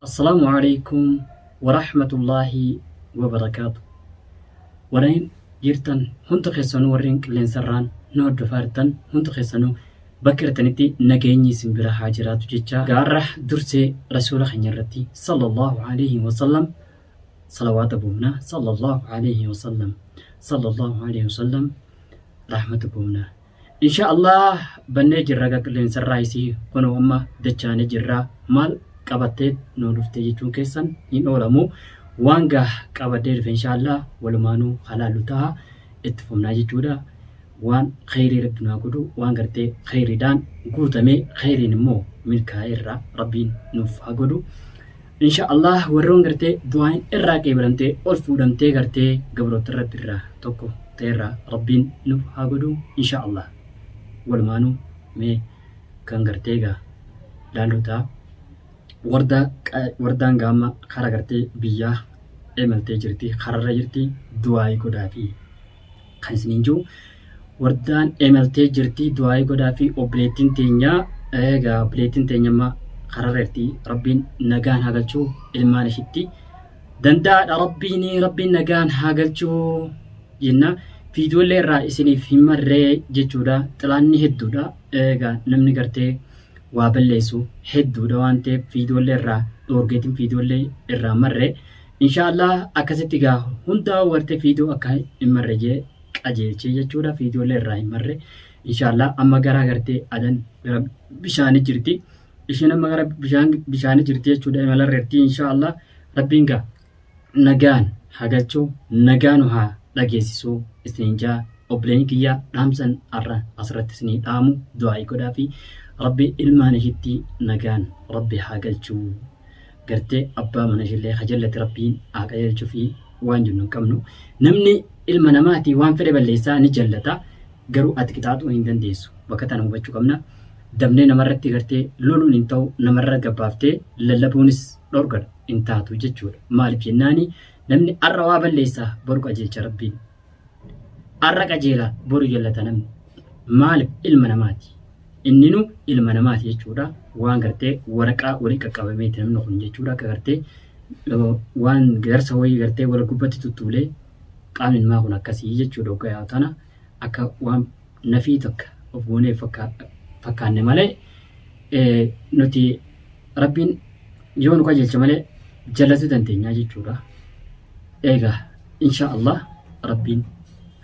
Assalaamu Aleeykum Warahmatullaahi Wabarakaatu. Warreen jirtan hundi keessanuu warreen qilleensarraan nu hordofaa jirtan hundi keessanuu bakka jirtanitti nageenyi isin bira haa jiraatu jecha gaarra dursee rasuula keenya irratti sallallahu alaihi wasallam salawaata buufna sallallahu alaihi wasallam sallallahu alaihi wasallam rahmata buufna. Insha Allah bannee jirra egaa qilleensarraa isii kunoo amma dachaanee jirra maal qabattee nuu dhufte jechuun keessan hin oolamu waan gaa qabadhee dhufe insha Allah walumaanuu halaallu ta'a itti fufnaa jechuudha waan kheyrii rabbi nu haa godhu waan gartee kheyriidhaan guutamee kheyriin immoo milkaa'e irraa rabbiin nuuf haa godhu insha Allah warroon gartee du'aan irraa qeebalamtee ol fuudhamtee gartee gabroota rabbi irraa tokko ta'erraa rabbiin nuuf haa godhu insha Allah walumaanuu mee kan gartee egaa laallu ta'a wardaa wardaan gaama kara gartee biyyaa emaltee jirti kararra jirti du'aayii godhaafi kan isiniin jiru wardaan emaltee jirti du'aayii godhaafi obboleettiin teenya egaa obboleettiin teenya amma kararra jirti rabbiin nagaan haa galchuu ilmaan ishitti Danda'aadha rabbiin rabbiin nagaan haa galchuu jenna. Viidiyoollee irraa isiniif hin marree jechuudha. Xilaanni hedduudha. Egaa namni gartee waa balleessu hedduudha waan ta'eef viidiyoollee irraa dhoorgeetiin viidiyoollee irraa marree. Inshaallah akkasitti egaa hundaa gartee viidiyoo akka hin marre jee qajeelchee jechuudha. Viidiyoollee irraa hin marre. Inshaallah amma gara gartee adan gara bishaanii jirti. Isheen amma gara bishaan bishaanii jirti jechuudha imalarra jirti inshaallah rabbiin gaa nagaan haa galchuu nagaa nu haa dhageessisuu isiniin jaa obboleen kiyya dhaamsan har'a asirratti isinii dhaamu du'aa'ii godhaa fi rabbi ilmaan ishitti nagaan rabbi haa galchuu gartee abbaa mana ishillee ka jallate rabbiin haa qajeelchuu fi waan jennu hin qabnu namni ilma namaati waan fedhe balleessaa ni jallata garuu ati qixaaxuu hin dandeessu bakka tana hubachuu qabna Dabnee namarratti gartee loluun hin ta'u namarra gabbaaftee lallabuunis dhorgadha hin taatu jechuudha. Maaliif jennaani namni har'a waa balleessa boru qajeelcha rabbiin. Har'a qajeela boru jallata namni. Maaliif ilma namaati. Inninu ilma namaati jechuudha. Waan gartee waraqaa walii qaqqabameeti namni kun jechuudha. Akka gartee waan garsa wayii gartee wal gubbatti tuttuulee qaamni namaa kun akkasii jechuudha. Hoggaa tana akka waan nafii takka of goonee fakkaanne malee nuti rabbiin yoo nu qajeelche malee jallatuu dandeenya jechuudha. Egaa insha Allah rabbiin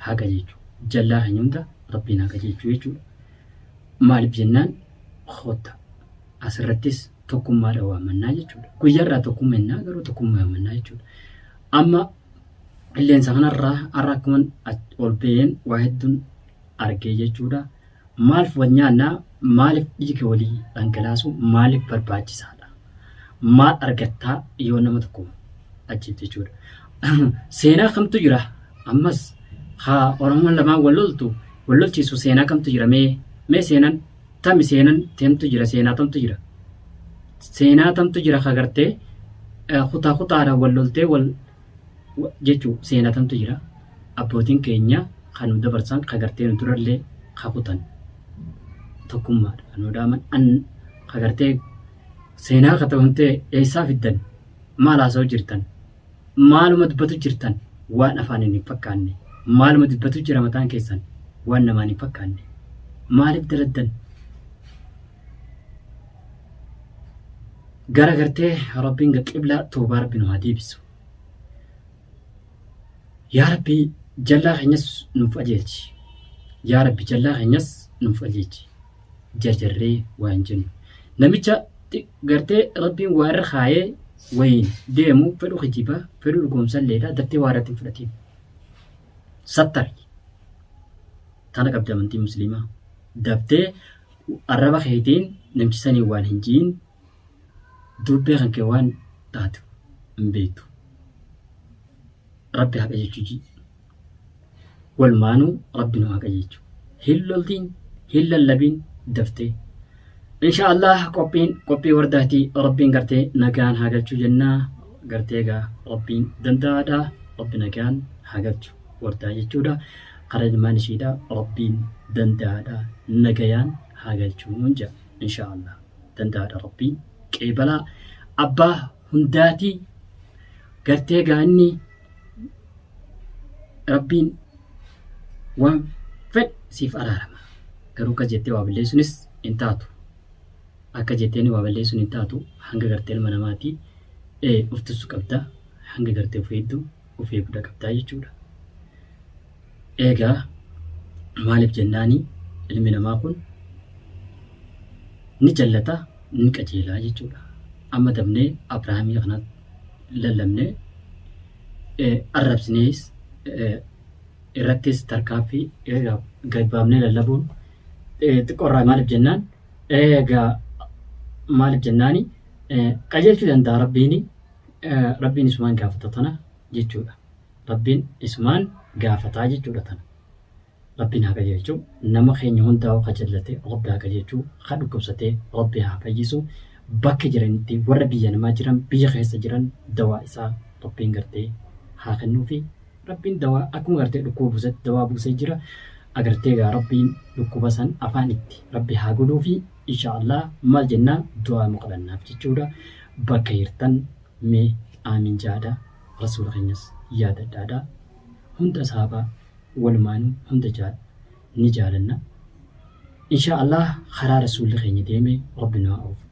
haa qajeelchu. Jallaa keenya hunda rabbiin haa qajeelchu jechuudha. Maaliif jennaan kootta asirrattis tokkummaadha waammannaa jechuudha. Guyyaarraa tokkummennaa garuu tokkummaa waammannaa jechuudha. Amma qilleensa kanarraa har'a akkuman ol ba'een waa hedduun argee jechuudha. Maaliif wal nyaannaa? Maaliif dhiiga walii dhangalaasu? Maaliif barbaachisaadha? Maal argattaa yoo nama tokko ajjeefte jechuudha. Seenaa kamtu jira? Ammas haa Oromoon lamaan wal loltu wal lolchiisu seenaa kamtu jira mee mee seenan tami seenan tamtu jira seenaa tamtu jira seenaa tamtu jira ka gartee kutaa kutaadhaan wal loltee wal jechuu seenaa tamtu jira abbootiin keenya kan nu dabarsan ka gartee nu durallee ka kutan tokkummaadha kan nu dhaaman an ka gartee seenaa katabamtee eessaa fiddan maal haasa'u jirtan Maaluma dubbatu jirtan waan afaaniin hin fakkaanne. Maaluma dubbatu jira mataan keessan waan namaan hin fakkaanne. Maaliif daladdan? Gara gartee Rabbiin ga qiblaa toobaa Rabbi nu haa deebisu. Yaa Rabbi jallaa keenyas nuuf qajeelchi. Yaa Rabbi jallaa keenyas nuuf qajeelchi. Jarjarree waa hin jennu. Namicha gartee Rabbiin waa irra kaayee wayiin deemu fedhu kijiba fedhu dhugoomsalleedha daftee waa irratti hin fudhatiin. Sattari. Tana qabdi amantiin musliimaa. Daftee arraba keetiin namichi saniin waan hin ji'in dubbee kan kee waan taatu hin beektu. Rabbi haa qajeelchu ji'i. Walumaanuu Rabbi nu haa qajeelchu. Hin loltiin, hin lallabiin daftee. Insha Allah qophiin qophii wardaati Rabbiin gartee nagaan haa galchu jennaa gartee egaa Rabbiin danda'aadha Rabbi nagaan haa galchu wardaa jechuudha karaa ilmaan ishiidha Rabbiin danda'aadha nagayaan haa galchu jedha insha Allah danda'aadha Rabbiin qeebalaa abbaa hundaatii gartee gaanni Rabbiin waan fedhe siif araarama. Garuu akkas jettee waa balleessuunis hin taatu. Akka jetteen waa balleessuun hin taatu hanga gartee ilma namaatii of tissu qabda hanga gartee of eegdu of eeguudha qabdaa jechuudha. Eegaa maaliif jennaani ilmi namaa kun ni jallata ni qajeelaa jechuudha. Amma dabnee Abrahaamii kana lallabnee arrabsinees irrattis tarkaaffii gad baafnee lallabuun xiqqoorraa maaliif jennaan egaa maaliif jennaani qajeelchuu danda'a rabbiini rabbiin isumaan gaafata tana jechuudha. Rabbiin isumaan gaafataa jechuudha tana. Rabbiin haa qajeelchu nama keenya hundaa'u ka jallate rabbi haa qajeelchu ka dhukkubsate rabbi haa fayyisu bakka jiranitti warra biyya namaa jiran biyya keessa jiran dawaa isaa rabbiin gartee haa kennuufi rabbiin dawaa akkuma gartee dhukkuba buusetti dawaa buusee jira agartee gaa rabbiin dhukkuba san afaan itti rabbi haa godhuufi insha Allah maal jennaa du'aa nu kadhannaaf jechuudha bakka jirtan mee aamiin jaadha rasuula keenyas yaadadhaadha hunda sahaabaa walumaanuu hunda ni jaalanna insha Allah karaa rasuulli keenya deeme rabbi nu haa oofu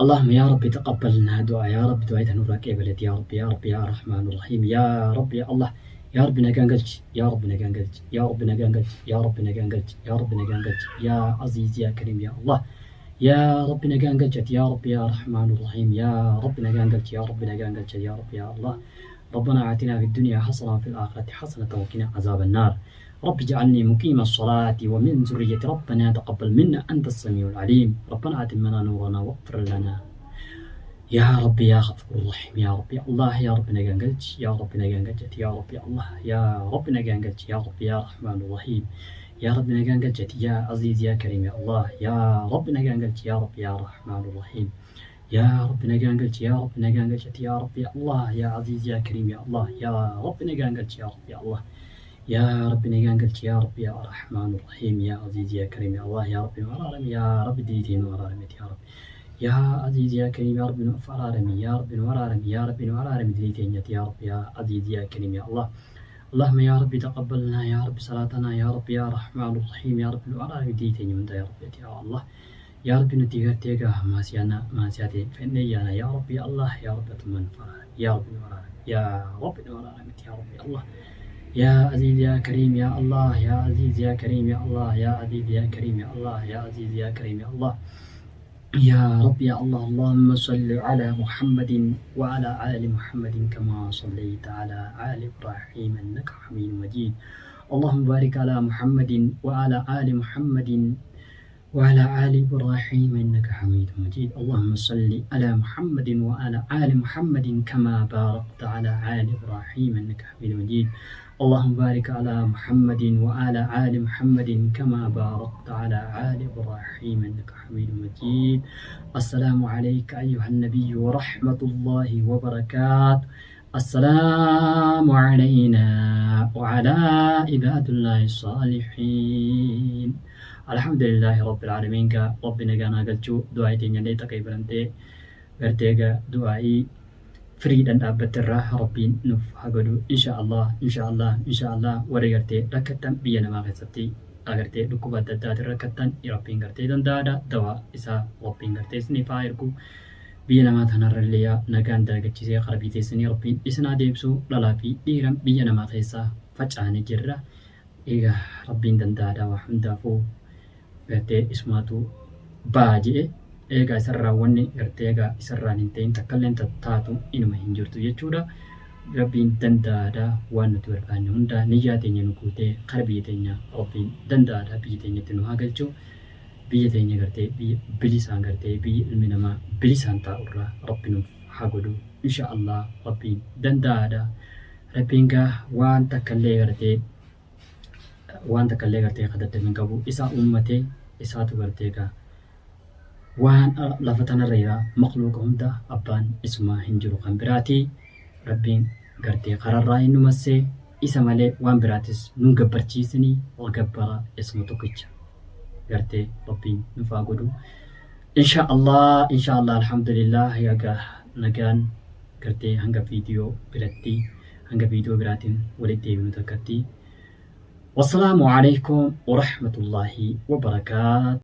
اللهم يا رب تقبلنا دعاء يا رب دعاء نورا قبلت يا رب يا رب يا رحمن الرحيم يا رب يا الله يا رب نجان قلت يا رب نجان قلت يا رب نجان قلت يا رب نجان قلت يا رب نجان قلت يا عزيز يا كريم يا الله يا رب نجان قلت يا رب يا رحمن الرحيم يا رب نجان قلت يا رب نجان قلت يا رب يا الله ربنا آتنا في الدنيا حسنة وفي الآخرة حسنة وقنا عذاب النار رب اجعلني مقيم الصلاة ومن ذرية ربنا تقبل منا أنت السميع العليم ربنا أتمنا نورنا واغفر لنا يا رب يا غفور رحيم يا رب يا الله يا رب نجانجلت يا رب نجانجلت يا رب يا الله يا رب نجانجلت يا رب يا رحمن الرحيم يا رب نجانجلت يا عزيز يا كريم يا الله يا رب نجانجلت يا رب يا رحمن الرحيم يا رب نجانجلت يا رب نجانجلت يا رب يا الله يا عزيز يا كريم يا الله يا رب نجانجلت يا رب يا الله يا رب نجانجلت يا رب يا رحمن الرحيم يا عزيز يا كريم يا الله يا رب ورارم يا رب ديتين ورارم يا رب يا عزيز يا كريم يا رب فرارم يا رب ورارم يا رب ورارم ديتين يا رب يا عزيز يا كريم يا الله اللهم يا رب تقبلنا يا رب صلاتنا يا رب يا رحمن الرحيم يا رب ورارم ديتين يا رب يا الله يا رب نتي غرتيغا ماسيانا ماسياتي فإنيانا يا رب يا الله يا رب تمن فرارم يا رب ورارم يا رب ورارم يا رب يا الله يا عزيز يا كريم يا الله يا عزيز يا كريم يا الله يا عزيز يا كريم يا الله يا عزيز يا كريم يا الله يا رب يا الله اللهم صل على محمد وعلى آل محمد كما صليت على آل إبراهيم إنك حميد مجيد اللهم بارك على محمد وعلى آل محمد وعلى آل إبراهيم إنك حميد مجيد اللهم صل على محمد وعلى آل محمد كما باركت على آل إبراهيم إنك حميد مجيد اللهم بارك على محمد وعلى آل محمد كما باركت على آل إبراهيم إنك حميد مجيد السلام عليك أيها النبي ورحمة الله وبركاته السلام علينا وعلى عباد الله الصالحين الحمد لله رب العالمين ka rabbi nagaa naa galchuu du'aa'ii teenya illee taqeebalamtee gartee egaa du'aa'ii firiidhaan dhaabbatte irraa rabbiin nuuf haa godhu insha Allah insha Allah insha Allah warri gartee rakkattan biyya namaa keessatti agartee dhukkuba adda addaatiin rakkattan rabbiin gartee danda'aadha dawaa isaa rabbiin gartee isiniif haa ergu Biyya namaa tanarra illee yaa nagaan dalagachiisee kara biyya teessanii Rabbiin isin haa deebisu dhalaa fi dhiiran biyya namaa keessa facaane jirra egaa Rabbiin danda'aadha waa hundaafuu gartee isumaatu ba'a je'e eegaa isarraa wanni gartee egaa isarraan hin ta'in takkalleen taatu inuma hin jirtu jechuudha. Rabbiin danda'aadha waan nuti barbaanne hunda niyyaa teenya nu guutee kara biyya teenya Rabbiin danda'aadha biyya teenyatti nu haa galchu. Biyya teenya gartee biyya bilisaan gartee biyya ilmi namaa bilisaan taa'urraa rabbi nuuf haa godhu insha Allah rabbiin danda'aadha rabbiin gaa waan takkallee gartee waan takkallee gartee ka dadhabin qabu isaa uummatee isaatu gartee gaa waan lafa tanarra jira makluuqa hunda abbaan isumaa hin jiru kan biraati rabbiin gartee kararraa hin numassee isa malee waan biraatis nun gabbarchiisinii gabbara isuma tokkicha gartee rabbiin nuuf haa godhu. Insha Allah, insha Allah, alhamdulillah. Yaga nagaan gartee hanga viidiyoo biratti, hanga viidiyoo biraatiin walitti deebinu takkatti. Wassalaamu alaikum warahmatullaahi wabarakaatu.